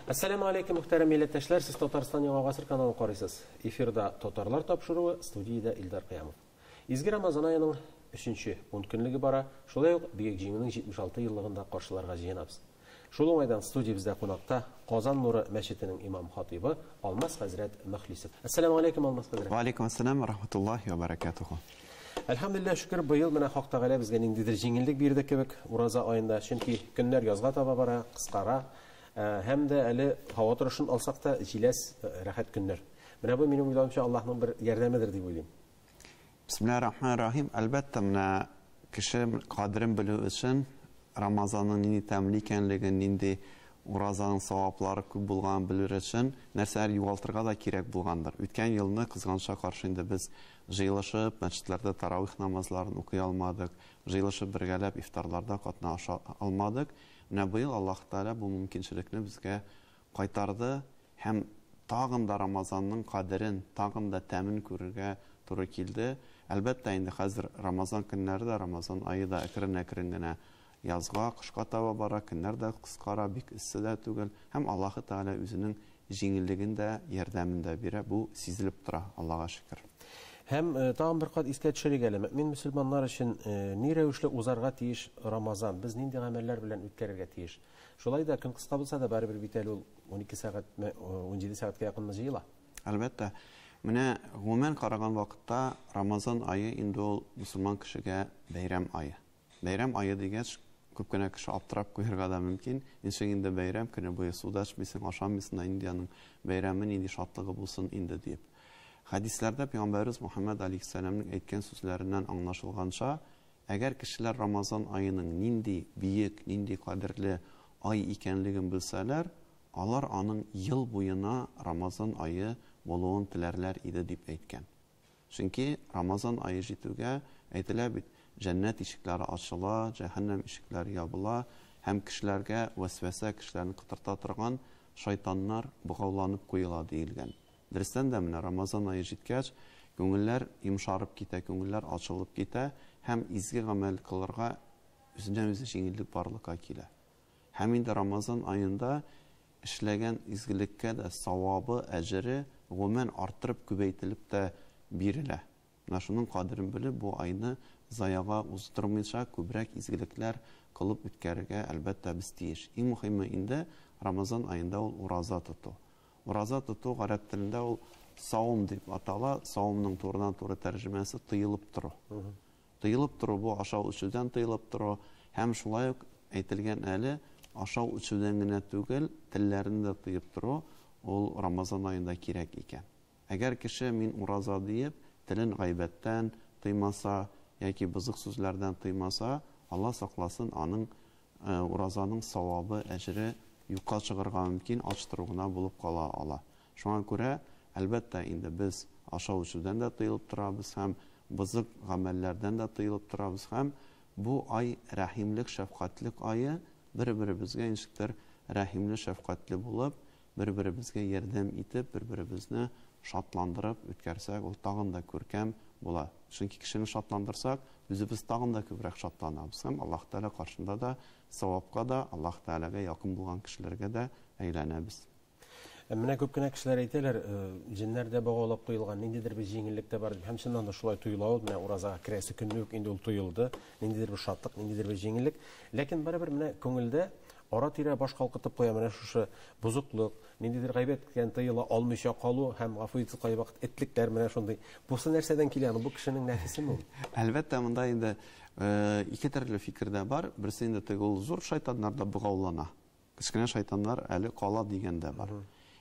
Әссәламү алейкум, мөхтәрәм милләттәшләр, сез Татарстан Яңа Гасыр каналын карыйсыз. Эфирда Татарлар тапшыруы, студиядә Илдар Кыямов. Изге Рамазан аеның өченче ункөнлеге бара, шулай ук Бөек Җиңүнең 76 еллыгын да каршыларга җыенабыз. Шул уңайдан студиябездә кунакта Казан нуры мәчетенең имам-хатыйбы Алмаз хәзрәт Мөхлисов. Әссәламү алейкум, Алмаз хәзрәт. Ва алейкум ассалам ва рахматуллахи ва баракатуху. Әлхәмдүлилләһ, шөкер, быел менә Хак Тәгалә безгә ниндидер җиңеллек бирде кебек ураза аенда, чөнки көннәр язга таба бара, кыскара, һәм дә әле һава торышын алсак та, җиләс, рәхәт көннәр. Менә бу, минем уйлавымча, Аллаһның бер ярдәмедер дип уйлыйм. Бисмиллаһир рахманир рахим. Әлбәттә, менә кеше кадерен белү өчен Рамазанның нинди тәмле икәнлеген, нинди уразаның саваплары күп булганын белер өчен нәрсәләр югалтырга да кирәк булгандыр. Үткән елны, кызганычка каршы, инде без җыелышып, мәчетләрдә таравих намазларын укый алмадык, җыелышып бергәләп ифтарларда катнаша алмадык. Менә быел Аллаһ Тәгалә бу мөмкинчелекне безгә кайтарды һәм тагын да Рамазанның кадерен, тагын да тәмен күрергә туры килде. Әлбәттә инде, хәзер Рамазан көннәре дә, Рамазан ае да әкрен-әкрен генә язга, кышка таба бара, көннәр дә кыскара, бик эссе дә түгел. Һәм Аллаһы Тәгалә үзенең җиңеллеген дә, ярдәмен дә бирә, бу сизелеп тора, Аллага шөкер. Һәм тагын бер кат искә төшерик әле, мөэмин мөселманнар өчен ни рәвешле узарга тиеш Рамазан, без нинди гамәлләр белән үткәрергә тиеш? Шулай да, көн кыска булса да, барыбер бит әле ул 12 сәгатьме, 17 сәгатькә якынмы җыела. Әлбәттә. Менә гомумән караган вакытта Рамазан ае инде ул мөселман кешегә бәйрәм ае. Бәйрәм ае дигәч, күп кенә кеше аптырап куярга да мөмкин. Ничек инде бәйрәм, көне буе су да эчмисең, ашамыйсың да, нинди аның бәйрәме, нинди шатлыгы булсын инде диеп. Хәдисләрдә пәйгамбәребез Мөхәммәд алейһиссәламнең әйткән сүзләреннән аңлашылганча, әгәр кешеләр Рамазан аеның нинди биек, нинди кадерле ай икәнлеген белсәләр, алар аның ел буена Рамазан ае булуын теләрләр иде дип әйткән. Чөнки Рамазан ае җитүгә, әйтелә бит, җәннәт ишекләре ачыла, җәһәннәм ишекләре ябыла һәм кешеләргә вәсвәсә, кешеләрне котырта торган шайтаннар богауланып куела, диелгән. Дөрестән дә, менә Рамазан ае җиткәч, күңелләр йомшарып китә, күңелләр ачылып китә һәм изге гамәл кылырга үзеннән-үзе җиңеллек барлыкка килә. Һәм инде Рамазан аенда эшләгән изгелеккә дә савабы, әҗере, гомумән, арттырып, күбәйтелеп тә бирелә. Менә шуның кадерен белеп, бу айны заяга уздырмыйча, күбрәк изгелекләр кылып үткәрергә, әлбәттә, без тиеш. Иң мөхиме инде, Рамазан аенда ул ураза тоту. Ураза тоту гарәп телендә ул саум дип атала. Саумның турыдан-туры тәрҗемәсе тыелып тору. Тыелып тору, бу ашау-эчүдән тыелып тору һәм шулай ук әйтелгән әле, ашау-эчүдән генә түгел, телләрне дә тыеп тору, ул Рамазан аенда кирәк икән. Әгәр кеше мин ураза диеп, телен гайбәттән тыймаса яки бозык сүзләрдән тыймаса, Алла сакласын, аның уразаның савабы, әҗере юкка чыгарга мөмкин, ач тору гына булып кала ала. Шуңа күрә, әлбәттә инде, без ашау-эчүдән дә тыелып торабыз һәм бозык гамәлләрдән дә тыелып торабыз һәм бу ай рәхимлек, шәфкатьлек ае, бер-беребезгә ничектер рәхимле, шәфкатьле булып, бер-беребезгә ярдәм итеп, бер-беребезне шатландырып үткәрсәк, ул тагын да күркәм була. Чөнки кешене шатландырсак, үзебез тагын да күбрәк шатланабыз һәм Аллаһ Тәгалә каршында да савапка да, Аллаһ Тәгаләгә якын булган кешеләргә дә әйләнәбез. Ә менә күп кенә кешеләр әйтәләр, җеннәр дә богаулап куелган, ниндидер бер җиңеллек тә бар дип. Һәм чыннан да шулай тоела ул, менә уразага керәсе көнне үк инде ул тоелды. Ниндидер бер шатлык, ниндидер бер җиңеллек. Ләкин барыбер менә күңелдә ара-тирә баш калкытып куя менә шушы бозыклык, ниндидер гайбәттән тыела алмыйча калу һәм, гафу итегез, кайвакыт этлекләр менә шундый. Бусы нәрсәдән килә аның? Бу кешенең нәфесеме ул? Әлбәттә, монда инде ике төрле фикер дә бар. Берсе инде теге ул зур шайтаннар да богаулана. Кечкенә шайтаннар әле кала дигән дә бар.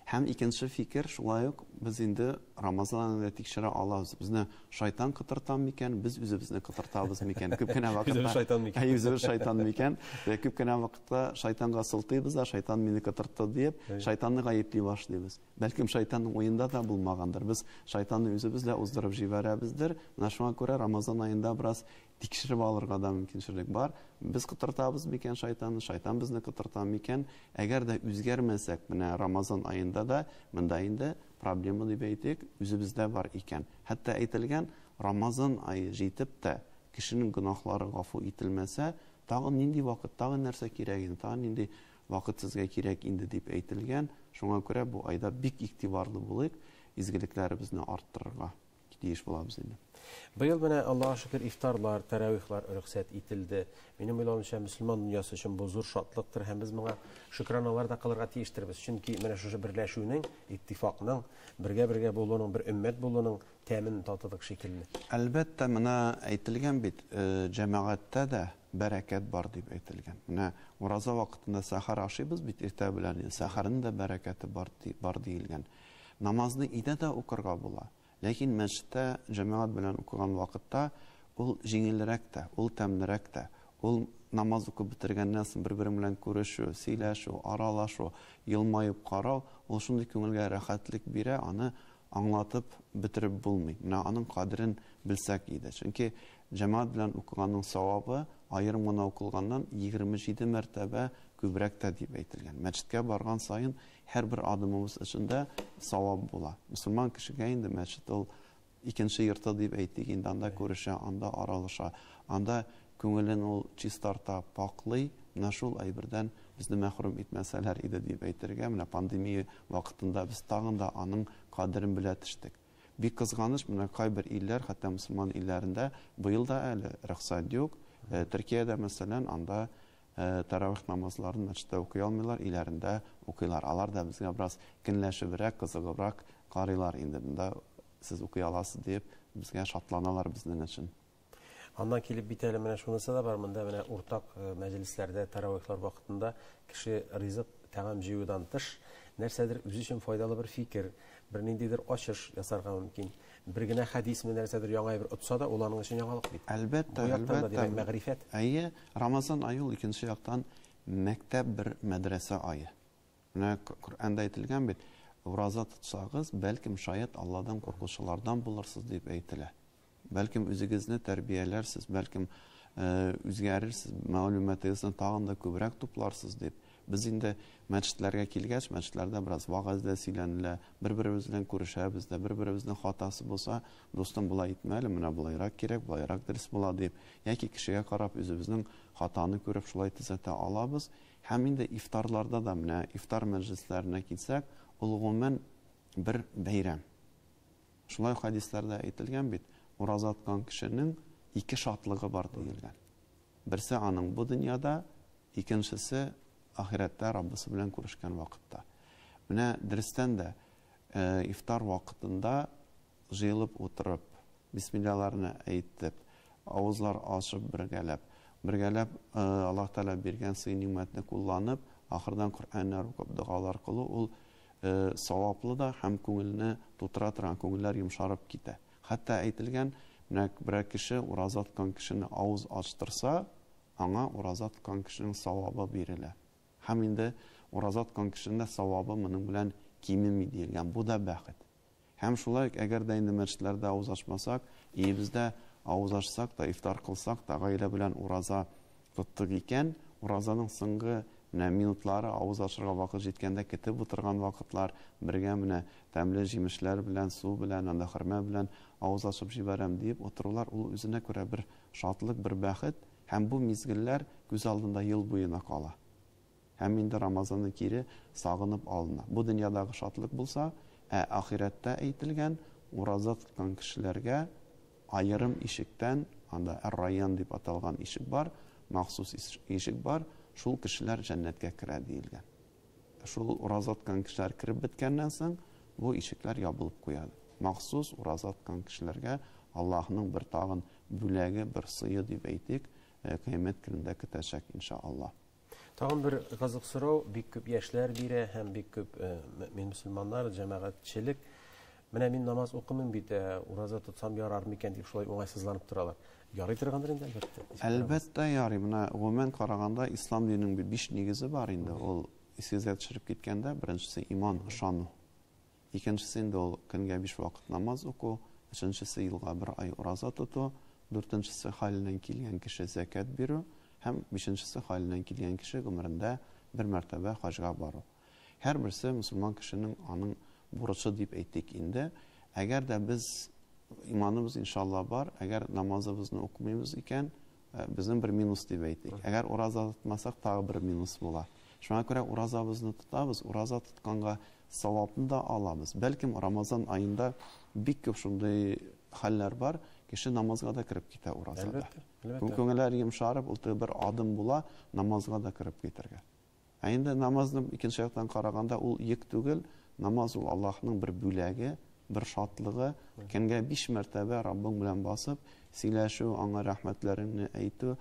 Һәм икенче фикер, шулай ук без инде Рамазан аенда тикшерә алабыз. Безне шайтан котырта микән, без үзебезне котыртабыз микән? Күп кенә вакытта Үзебез шайтан микән? Әйе, үзебез шайтан микән? Күп кенә вакытта шайтанга сылтыйбыз да, шайтан мине котыртты диеп, шайтанны гаепли башлыйбыз. Бәлкем шайтанның уенда да булмагандыр. Без шайтанны үзебез дә уздырып җибәрәбездер. Менә шуңа күрә Рамазан аенда бераз тикшереп алырга да мөмкинчелек бар. Без котыртабыз микән шайтанны, шайтан безне котырта микән? Әгәр дә үзгәрмәсәк, менә Рамазан аенда да монда инде проблема дип әйтик, үзебездә бар икән. Хәтта әйтелгән, Рамазан ае җитеп тә, кешенең гөнаһлары гафу ителмәсә, тагын нинди вакыт, тагын нәрсә кирәк инде, тагын нинди вакыт сезгә кирәк инде дип әйтелгән. Шуңа күрә бу айда бик игътибарлы булыйк, изгелекләребезне арттырырга тиеш булабыз инде. Быел менә Аллаһка шөкер ифтарлар, тәравихлар рөхсәт ителде. Минем уйлавымча, мөселман дөньясы өчен бу зур шатлыктыр һәм без моңа шөкраналар да кылырга тиештербез. Чөнки менә шушы берләшүнең, иттифакның, бергә-бергә булуның, бер өммәт булуның тәмен татыдык шикелле. Әлбәттә, менә әйтелгән бит, җәмәгатьтә дә бәрәкәт бар дип әйтелгән. Менә ураза вакытында сәхәр ашыйбыз бит иртә белән, сәхәрнең дә бәрәкәте бар, бар диелгән. Намазны өйдә дә укырга була. Ләкин мәчеттә җәмәгать белән укыган вакытта ул җиңелрәк тә, ул тәмлерәк тә. Ул намаз укып бетергәннән соң бер-берең белән күрешү, сөйләшү, аралашу, елмаеп карау, ул шундый күңелгә рәхәтлек бирә, аны аңлатып бетереп булмый. Менә аның кадерен белсәк иде. Чөнки җәмәгать белән укыганның савабы аерым гына укылганнан 27 мәртәбә күбрәк тә дип әйтелгән. Мәчеткә барган саен һәрбер адымыбыз өчен дә савап була. Мөселман кешегә инде мәчет ул икенче йорты дип әйтик инде, анда күрешә, анда аралаша, анда күңелен ул чистарта, паклый. Менә шул әйбердән безне мәхрүм итмәсәләр иде дип әйтергә. Менә пандемия вакытында без тагын да аның кадерен белә төштек. Бик кызганыч, менә кайбер илләр, хәтта мөселман илләрендә быел да әле рөхсәт юк. Төркиядә, мәсәлән, анда тәравих намазларын мәчеттә укый алмыйлар, өйләрендә укыйлар. Алар да безгә бераз көнләшебрәк, кызыгыбрак карыйлар инде. Монда сез укый аласыз дип, безгә шатланалар безнең өчен. Аннан килеп бит әле менә шунысы да бар, монда менә уртак мәҗлесләрдә, тәравихлар вакытында кеше ризык тәгам җыюдан тыш, нәрсәдер үзе өчен файдалы бер фикер, бер ниндидер ачыш ясарга мөмкин. Бер генә хәдисме нәрсәдер яңа бер отса да, ул аның өчен яңалык бит. Әлбәттә, Бу яктан да, әлбәттә. димәк, мәгърифәт. Әйе, Рамазан ае ул икенче яктан мәктәп бер мәдрәсә ае. Менә Коръәндә әйтелгән бит, ураза тотсагыз, бәлкем шаят Алладан куркучылардан булырсыз дип әйтелә. Бәлкем үзегезне тәрбияләрсез, бәлкем үзгәрерсез, мәгълүматыгызны тагын да күбрәк тупларсыз дип. Без инде мәчетләргә килгәч, мәчетләрдә бераз вәгазь дә сөйләнелә, бер-беребез белән күрешәбез дә, бер-беребезнең хатасы булса, дустым болай итмә әле, менә болайрак кирәк, болайрак дөрес була дип, яки кешегә карап үзебезнең хатаны күреп шулай төзәтә алабыз. Һәм инде ифтарларда да менә ифтар мәҗлесләренә килсәк, ул гомумән бер бәйрәм. Шулай ук хәдисләрдә әйтелгән бит, ураза тоткан кешенең ике шатлыгы бар диелгән. Берсе аның бу дөньяда, икенчесе ахирәттә Раббысы белән күрешкән вакытта. Менә дөрестән дә ифтар вакытында җыелып утырып, бисмиллаларны әйтеп, авызлар ачып бергәләп, бергәләп Аллаһ Тәгалә биргән сый-нимәтне кулланып, ахырдан Коръәннәр укып догалар кылу ул саваплы да һәм күңелне тутыра торган, күңелләр йомшарып китә. Хәтта әйтелгән, менә берәр кеше ураза тоткан кешене авыз ачтырса, аңа ураза тоткан кешенең савабы бирелә. Һәм инде ураза тоткан кешенең дә савабы моның белән кимеми диелгән. Бу да бәхет. Һәм шулай ук, әгәр дә инде мәчетләрдә авыз ачмасак, өебездә авыз ачсак та, ифтар кылсак та, гаилә белән ураза тоттык икән, уразаның соңгы менә минутлары, авыз ачырга вакыт җиткәндә көтеп утырган вакытлар, бергә менә тәмле җимешләр белән, су белән, анда хөрмә белән авыз ачып җибәрәм диеп утырулар, ул үзенә күрә бер шатлык, бер бәхет, һәм бу мизгелләр күз алдында ел буена кала. Һәм инде Рамазанны кире сагынып алына. Бу дөньядагы шатлык булса, ә ахирәттә әйтелгән ураза тоткан кешеләргә аерым ишектән, анда Ар-Райян дип аталган ишек бар, махсус ишек бар, шул кешеләр җәннәткә керә диелгән. Шул ураза тоткан кешеләр кереп беткәннән соң, бу ишекләр ябылып куяды. Махсус ураза тоткан кешеләргә Аллаһның бер тагын бүләге, бер сые дип әйтик, кыямәт көнендә көтәчәк иншаллаһ. Тагын бер кызык сорау, бик күп яшьләр бирә һәм бик күп мөмин мөселманнар, җәмәгатьчелек. Менә мин намаз укымыйм бит, ураза тотсам ярар микән дип шулай уңайсызланып торалар. Ярый торгандыр инде, әлбәттә. Әлбәттә ярый. Менә гомумән караганда ислам диненең бит 5 нигезе бар инде. Ул исегезгә төшереп киткәндә, беренчесе иман, ышану. Икенчесе инде ул көнгә 5 вакыт намаз уку, өченчесе елга бер ай ураза тоту, дүртенчесе хәленнән килгән кеше зәкят бирү һәм бишенчесе хәленнән килгән кеше гомерендә бер мәртәбә хаҗга бару. Һәрберсе мөселман кешенең аның бурычы дип әйтик инде. Әгәр дә без иманыбыз иншалла бар, әгәр намазыбызны укымыйбыз икән, безнең бер минус дип әйтик. Әгәр ураза тотмасак, тагы бер минус була. Шуңа күрә уразабызны тотабыз, ураза тотканга савапны да алабыз. Бәлкем Рамазан аенда бик күп шундый хәлләр бар, кеше намазга да кереп китә уразада. Әлбәттә, әлбәттә. Күңелләр йомшарып, ул теге бер адым була намазга да кереп китәргә. Ә инде намазны икенче яктан караганда ул йөк түгел, намаз ул Аллаһның бер бүләге, бер шатлыгы. Көнгә 5 мәртәбә Раббың белән басып, сөйләшү, аңа рәхмәтләреңне әйтү,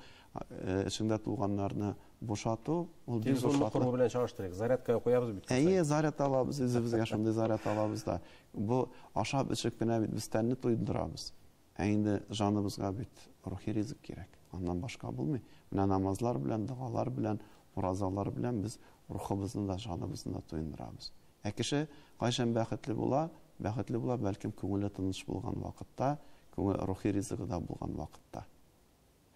эчеңдә тулганнарны бушату, ул бик зур Телефонны шатлык. корбы белән чагыштырыйк. Зарядкага куябыз бит. Әйе, заряд алабыз, үзебезгә шундый заряд алабыз да. Бу ашап эчеп кенә бит без тәнне туйдырабыз. Ә инде җаныбызга бит рухи ризык кирәк. Аннан башка булмый. Менә намазлар белән, догалар белән, уразалар белән без рухыбызны да, җаныбызны да туендырабыз. Ә кеше кайчан бәхетле була? Бәхетле була, бәлкем күңеле тыныч булган вакытта, күңел рухи ризыгы да булган вакытта.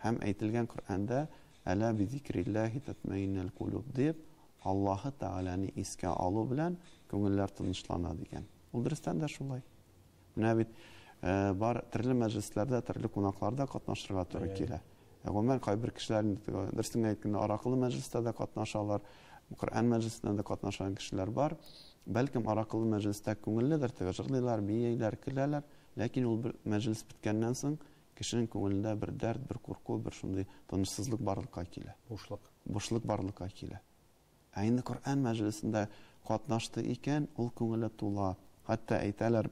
Һәм әйтелгән Коръәндә «Әлә бизикрилләһи татмаиннал кулуб» дип, Аллаһы Тәгаләне искә алу белән күңелләр тынычлана дигән. Ул дөрестән дә шулай. Менә бит бар төрле мәҗлесләрдә, төрле кунакларда катнашырга туры килә. Гомумән кайбер кешеләр инде дөресен әйткәндә аракылы мәҗлестә дә катнашалар, Коръән мәҗлесендә дә катнашкан кешеләр бар. Бәлкем аракылы мәҗлестә күңелледер, теге җырлыйлар, бииләр, көләләр, ләкин ул бер мәҗлес беткәннән соң кешенең күңелендә бер дәрт, бер курку, бер шундый тынычсызлык барлыкка килә. Бушлык. Бушлык барлыкка килә. Ә инде Коръән мәҗлесендә катнашты икән, ул күңеле тула. Хәтта әйтәләр,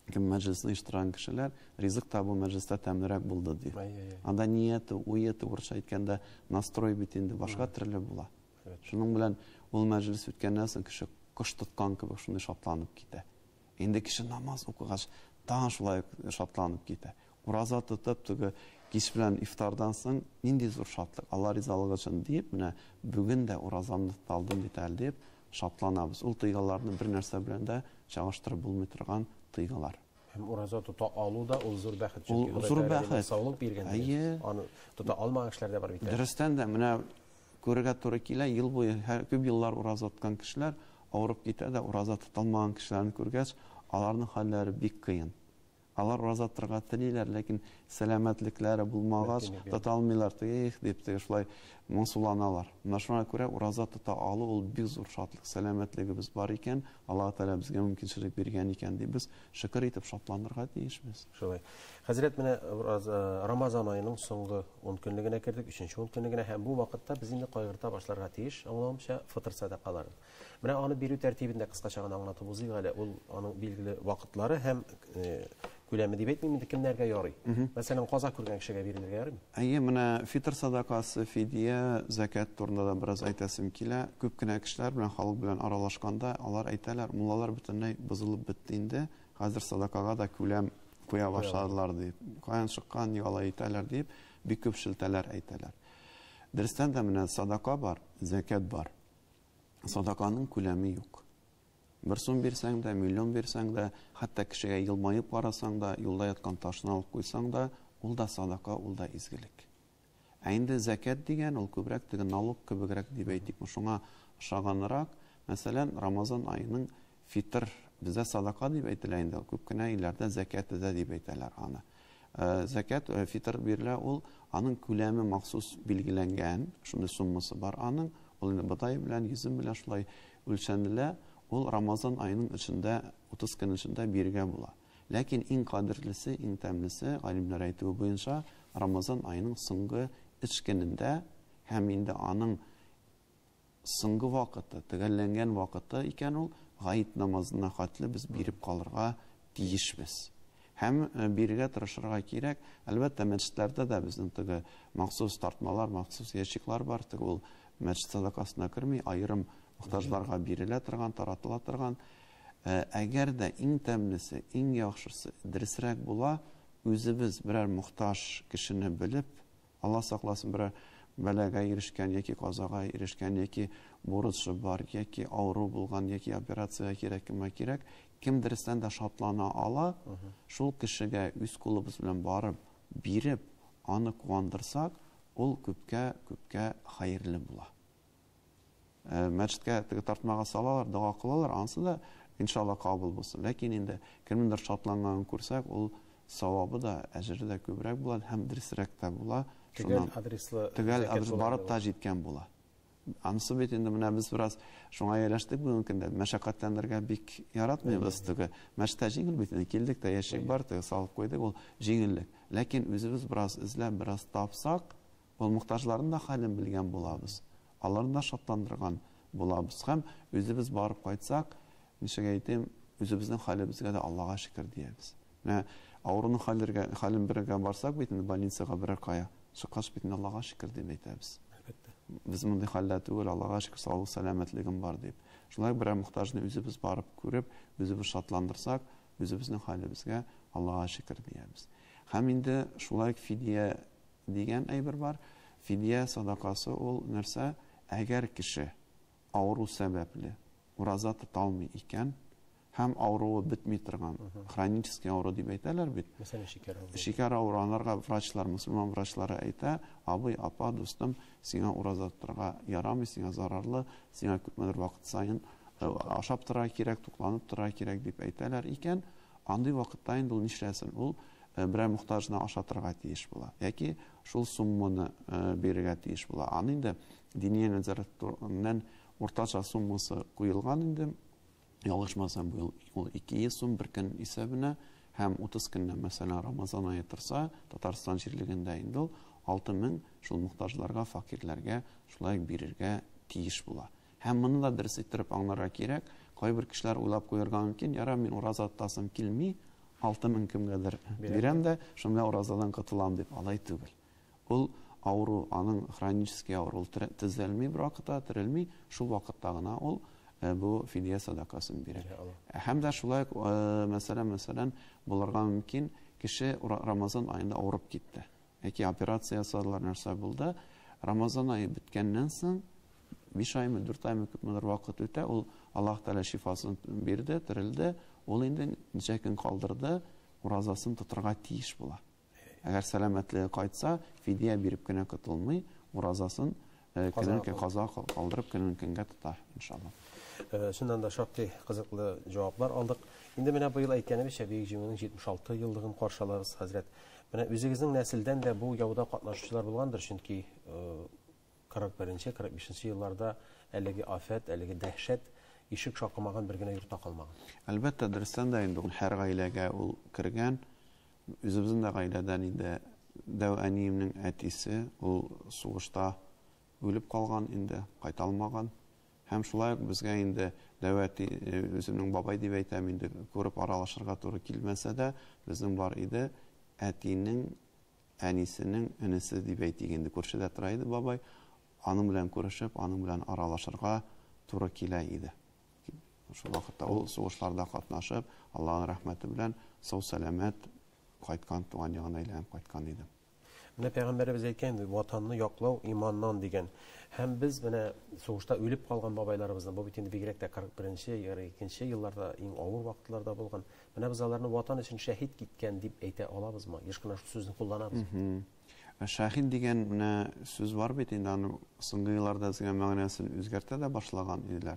кем мәҗлесне оештырган кешеләр, ризык та бу мәҗлестә тәмлерәк булды ди. Анда нияте, уе, урысча әйткәндә, настрой бит инде башка төрле була. Шуның белән ул мәҗлес үткәннән соң кеше кош тоткан кебек шундый шатланып китә. Инде кеше намаз укыгач, тагын шулай шатланып китә. Ураза тотып, теге кич белән ифтардан соң нинди зур шатлык, Алла ризалыгы өчен дип, менә бүген дә уразамны тота алдым бит әле дип шатланабыз. Ул тойгыларны бер нәрсә белән дә чагыштырып булмый торган тойгылар. Һәм ураза тота алу да ул зур бәхет, Ул чөнки зур Ходай Тәгалә бәхет. саулык биргән дигән Әйе. сүз. Аны тота алмаган кешеләр дә бар бит. Дөрестән дә менә күрергә туры килә, ел буе һәр күп еллар ураза тоткан кешеләр авырып китә дә ураза тота алмаган кешеләрне күргәч, аларның хәлләре бик кыен. Алар ураза тотарга телиләр, ләкин сәламәтлекләре булмагач, Мөмкинлек юк. тота алмыйлар. Теге, их дип, теге шулай моңсуланалар. Менә шуңа күрә ураза тота алу ул бик зур шатлык. Сәламәтлегебез бар икән, Аллаһ Тәгалә безгә мөмкинчелек биргән икән дип без шөкер итеп шатланырга тиешбез. Шулай. Хәзрәт, менә Рамазан аеның соңгы 10 көнлегенә кердек, 3-нче 10 көнлегенә, һәм бу вакытта без инде кайгырта башларга тиеш, аңлавымча, фытыр сәдакаларын. Менә аны бирү тәртибен дә кыскача гына аңлатып узыйк әле. Ул аның билгеле вакытлары һәм күләме дип әйтмим инде, кемнәргә ярый. Мәсәлән, каза күргән кешегә бирелергә ярыймы? Әйе, менә фитр садакасы, фидия, закат турында да бераз әйтәсем килә. Күп кенә кешеләр белән, халык белән аралашканда алар әйтәләр, муллалар бөтенләй бозылып бетте инде, хәзер садакага да күләм куя башладылар дип. Каян чыккан, ни алай әйтәләр дип, бик күп шелтәләр әйтәләр. Дөрестән дә менә садака бар, закат бар. Садаканың күләме юк. Бер сум бирсәң дә, миллион бирсәң дә, хәтта кешегә елмаеп карасаң да, юлда яткан ташны алып куйсаң да, ул да садака, ул да изгелек. Ә инде закат дигән ул күбрәк теге налог кебегрәк дип әйтикме, шуңа ошаганрак. Мәсәлән, Рамазан аеның фитр, бездә садака дип әйтелә инде, күп кенә илләрдә закат дә дип әйтәләр аны. Закат, фитр бирелә, ул аның күләме махсус билгеләнгән, шундый суммасы бар аның. Ул инде бодай белән, йөзем белән шулай үлчәнелә. Ул Рамазан аеның эчендә, 30 көн эчендә бирергә була. Ләкин иң кадерлесе, иң тәмлесе, галимнәр әйтүе буенча, Рамазан аеның соңгы 3 көнендә һәм инде аның соңгы вакыты, төгәлләнгән вакыты икән ул, гает намазына хәтле без биреп калырга тиешбез. Һәм бирергә тырышырга кирәк. Әлбәттә, мәчетләрдә дә безнең теге махсус тартмалар, махсус ящиклар бар. Теге ул мәчет садакасына керми, аерым мохтаҗларга бирелә торган, таратыла торган. Әгәр дә иң тәмлесе, иң яхшысы, дөресрәк була, үзебез берәр мохтаж кешене белеп, Алла сакласын, берәр бәлагә ирешкән яки казага ирешкән, яки бурычы бар, яки авыру булган, яки операция кирәк, кемгә кирәк, кем дөрестән дә шатлана ала, шул кешегә үз кулыбыз белән барып, биреп, аны куандырсак, ул күпкә, күпкә хәерле була. Мәчеткә теге тартмага салалар, дога кылалар, ансы да иншалла кабул булсын. Ләкин инде кемнеңдер шатланганын күрсәк, ул савабы да, әҗере дә күбрәк була һәм дөресрәк тә була. Төгәл Шуннан адреслы төгәл зәкят адрес була барып инде та ул. җиткән була. Анысы бит инде менә без бераз шуңа ияләштек бүгенге көндә. Мәшәкатьләнергә бик яратмыйбыз теге. Мәчеттә җиңел бит инде, килдек тә ящик бар, теге салып куйдык, ул җиңеллек. Ләкин үзебез бераз эзләп, бераз тапсак, ул мохтаҗларның да хәлен белгән булабыз. Аларны да шатландырган булабыз. Һәм үзебез барып кайтсак, ничек әйтим, үзебезнең хәлебезгә дә Аллага шөкер диябез. Менә авыруның хәлергә, хәлен белергә барсак бит инде больницага берәр кая чыккач бит инде Аллага шөкер дип әйтәбез. Әлбәттә. Без мондый хәлдә түгел, Аллага шөкер, саулык, сәламәтлегем бар дип. Шулай берәр мохтаҗны үзебез барып күреп, үзебез шатландырсак, үзебезнең хәлебезгә Аллага шөкер диябез. Һәм инде шулай ук фидия дигән әйбер бар. Фидия садакасы ул нәрсә? Әгәр кеше авыру сәбәпле ураза тота алмый икән һәм авыруы бетми торган, хронический авыру дип әйтәләр бит. Мәсәлән, шикәр авыруы. Шикәр авыруы, анарга врачлар, мөселман врачлары әйтә, абый, апа, дустым, сиңа ураза тотарга ярамый, сиңа зарарлы, сиңа күпмедер вакыт саен ашап торырга кирәк, тукланып торырга кирәк дип әйтәләр икән, андый вакытта инде ул нишләсен? Ул берәр мохтаҗны ашатырга тиеш була яки шул сумманы бирергә тиеш була. Аны инде Диния нәзарәтеннән уртача суммасы куелган инде. Ялгышмасам, бу ел ул 200 сум бер көн исәбенә һәм 30 көннән, мәсәлән, Рамазан ае торса, Татарстан җирлегендә инде ул 6000 шул мохтаҗларга, факирләргә шулай ук бирергә тиеш була. Һәм моны да дөрес иттереп аңларга кирәк. Кайбер кешеләр уйлап куярга мөмкин, ярар, мин ураза тотасым килми, 6000 кемгәдер бирәм дә, шуның белән уразадан котылам дип. Алай түгел. Ул авыру, аның хронический авыру, ул төзәлми бер вакытта, терелми, шул вакытта гына ул бу фидия садакасын бирә. Һәм дә шулай ук, мәсәлән, мәсәлән, булырга мөмкин, кеше Рамазан аенда авырып китте. Яки операция ясадылар, нәрсә булды. Рамазан ае беткәннән соң, 5 аймы, 4 аймы күпмедер вакыт үтә, ул Аллаһ Тәгалә шифасын бирде, терелде, ул инде ничә көн калдырды, уразасын тотарга тиеш була. Әгәр сәламәтлеге кайтса, фидия биреп кенә котылмый, уразасын көнен көн каза калдырып көнен көнгә тота, иншалла. Чыннан да шактый кызыклы җаваплар алдык. Инде менә быел әйткәнебезчә, Бөек Җиңүнең 76 еллыгын каршы алабыз, хәзрәт. Менә үзегезнең нәселдән дә бу яуда катнашучылар булгандыр, чөнки 41-нче, 45-нче елларда әлеге афәт, әлеге дәһшәт ишек шакымаган бер генә йортта калмаган. Әлбәттә, дөрестән дә инде ул һәр гаиләгә ул кергән. Үзебезнең дә гаиләдән инде дәү әниемнең әтисе, ул сугышта үлеп калган инде, кайта алмаган. Һәм шулай ук безгә инде дәү әти, үземнең бабай дип әйтәм инде, күреп аралашырга туры килмәсә дә, безнең бар иде әтинең әнисенең энесе дип әйтик инде, күршедә тора иде бабай. Аның белән күрешеп, аның белән аралашырга туры килә иде. Шул вакытта ул сугышларда катнашып, Аллаһның рәхмәте белән сау-сәламәт кайткан, туган ягына әйләнеп кайткан иде. Менә пәйгамбәребез әйткән, ватанны яклау иманнан дигән. Һәм без менә сугышта үлеп калган бабайларыбызны, бу бит инде бигрәк тә 41-нче, 42-нче елларда иң авыр вакытларда булган. Менә без аларны ватан өчен шәһит киткән дип әйтә алабызмы? Еш кына шул сүзне кулланабыз. Шәһит дигән менә сүз бар бит инде, аны соңгы елларда үзгә мәгънәсен үзгәртә дә башлаган иделәр.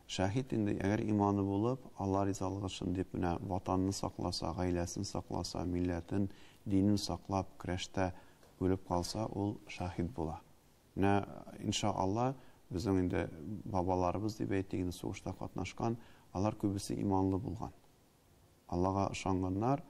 Шәһит инде, әгәр иманы булып, Алла ризалыгы өчен дип менә ватанны сакласа, гаиләсен сакласа, милләтен, динен саклап, көрәштә үлеп калса, ул шәһит була. Менә, иншалла, безнең инде бабаларыбыз дип әйтик, инде сугышта катнашкан, алар күбесе иманлы булган. Аллага ышанганнар,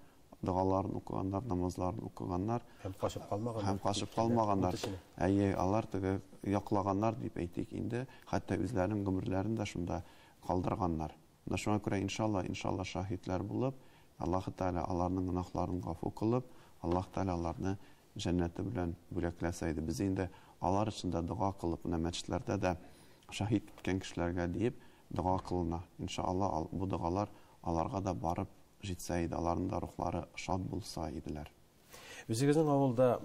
догаларын укыганнар, намазларын укыганнар. Һәм качып калмаганнар. Һәм качып калмаганнар. Әйе, алар теге яклаганнар дип әйтик инде, хәтта үзләренең гомерләрен дә шунда калдырганнар. Менә шуңа күрә иншалла, иншалла шаһитләр булып, Аллаһ Тәгалә аларның гөнаһларын гафу кылып, Аллаһ Тәгалә аларны җәннәте белән бүләкләсә иде. Без инде алар өчен дә дога кылып, менә мәчетләрдә дә шаһит киткән кешеләргә диеп дога кылына. Иншалла, бу догалар аларга да барып җитсә иде, аларның да рухлары шат булса иделәр. Үзегезнең авылда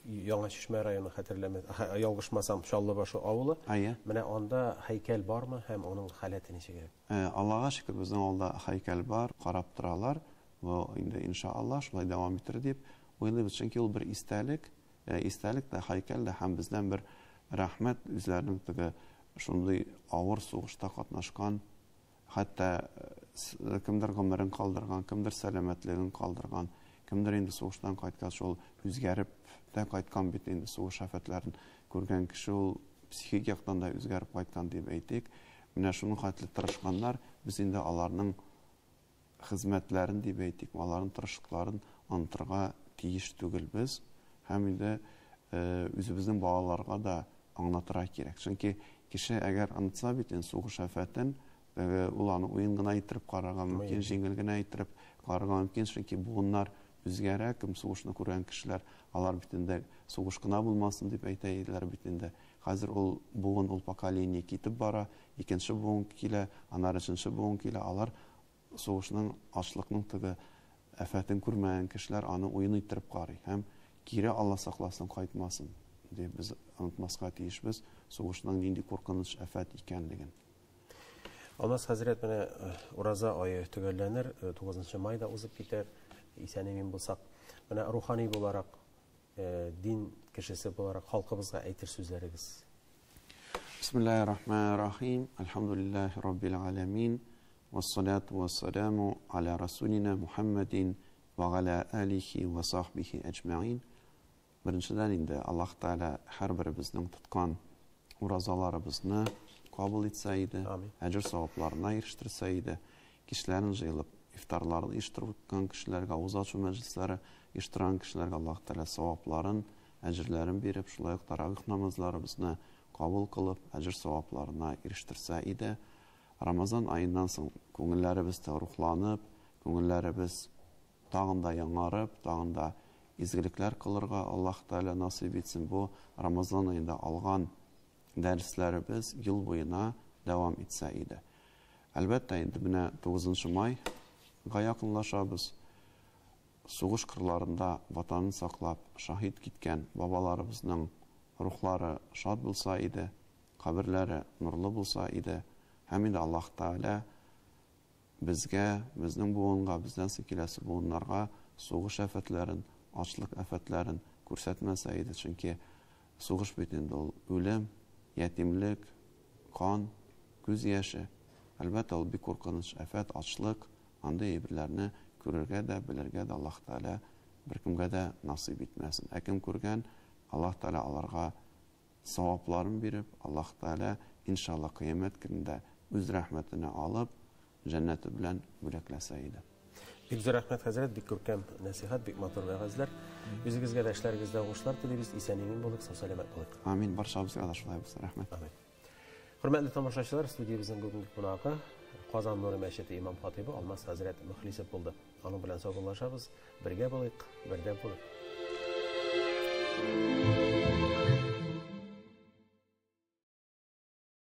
Яңа Чишмә районы, хәтерләмә, ялгышмасам, Чаллыбашы авылы. Әйе. Менә анда һәйкәл бармы һәм аның халәте ничегрәк? Аллага шөкер, безнең авылда һәйкәл бар, карап торалар. Бу инде иншалла шулай дәвам итер дип уйлыйбыз, чөнки ул бер истәлек, истәлек тә, һәйкәл дә һәм бездән бер рәхмәт үзләренең теге шундый авыр сугышта катнашкан, хәтта кемдер гомерен калдырган, кемдер сәламәтлеген калдырган, кемдер инде сугыштан кайткач ул үзгәреп тә кайткан бит инде, сугыш афәтләрен күргән кеше ул психик яктан да үзгәреп кайткан дип әйтик. Менә шуның хәтле тырышканнар, без инде аларның хезмәтләрен дип әйтик, аларның тырышлыкларын онытырга тиеш түгелбез. Һәм инде үзебезнең балаларга да аңлатырга кирәк. Чөнки кеше әгәр онытса бит инде сугыш афәтен, ул аны уен гына иттереп карарга мөмкин, җиңел генә иттереп карарга мөмкин, чөнки буыннар үзгәрә, кем сугышны күргән кешеләр, алар бит инде сугыш кына булмасын дип әйтә иделәр бит инде. Хәзер ул буын, ул поколение китеп бара, икенче буын килә, аннары өченче буын килә, алар сугышның, ачлыкның теге афәтен күрмәгән кешеләр аны уен иттереп карый һәм кире Алла сакласын кайтмасын дип без онытмаска тиешбез сугышның нинди куркыныч афәт икәнлеген. Алмаз хәзрәт, менә ураза ае төгәлләнер, 9 май да узып китәр, исән-имин булсак. Менә рухани буларак, дин кешесе буларак халкыбызга әйтер сүзләрегез. Бисмиллахир-рахманир-рахим. Альхамдулиллахи раббил аламин. Вассалату вассаламу аля расулина Мухаммадин ва аля алихи ва сахбихи әҗмәин. Беренчедән инде Аллаһ Тәгалә һәрберебезнең тоткан уразаларыбызны кабул итсә иде, әҗер савапларына ирештерсә иде, кичләрен җыелып ифтарлар оештырган кешеләргә, авыз ачу мәҗлесләре оештырган кешеләргә Аллаһ Тәгалә савапларын, әҗерләрен биреп, шулай ук таравих намазларыбызны кабул кылып, әҗер савапларына ирештерсә иде. Рамазан аеннан соң күңелләребез дә рухланып, күңелләребез тагын да яңарып, тагын да изгелекләр кылырга Аллаһ Тәгалә насыйп итсен. Бу Рамазан аенда алган дәресләребез ел буена дәвам итсә иде. Әлбәттә, инде менә 9 майга якынлашабыз. Сугыш кырларында ватанын саклап шаһит киткән бабаларыбызның рухлары шат булса иде, каберләре нурлы булса иде. Һәм инде Аллаһ Тәгалә безгә, безнең буынга, бездән соң киләсе буыннарга сугыш афәтләрен, ачлык афәтләрен күрсәтмәсә иде. Чөнки сугыш бит инде ул үлем, ятимлек, кан, күз яше. Әлбәттә, ул бик куркыныч афәт, ачлык, андый әйберләрне күрергә дә, белергә дә Аллаһ Тәгалә беркемгә дә насыйп итмәсен. Ә кем күргән, Аллаһ Тәгалә аларга савапларын биреп, Аллаһ Тәгалә иншалла кыямәт көнендә үз рәхмәтенә алып, җәннәте белән бүләкләсә иде. Бик зур рәхмәт, хәзрәт, бик күркәм нәсихәт, бик матур вәгазьләр. Үзегезгә дә эшләрегездә уңышлар телибез. Исән-имин булыйк, сау-сәламәт булыйк. Амин. Барчабызга да шулай булсын. Рәхмәт. Амин. Хөрмәтле тамашачылар, студиябезнең бүгенге кунагы Казан Нуры мәчете имам хатибы Алмаз хәзрәт Мөхлисов булды. Аның белән саубуллашабыз. Бергә булыйк, бердәм булыйк.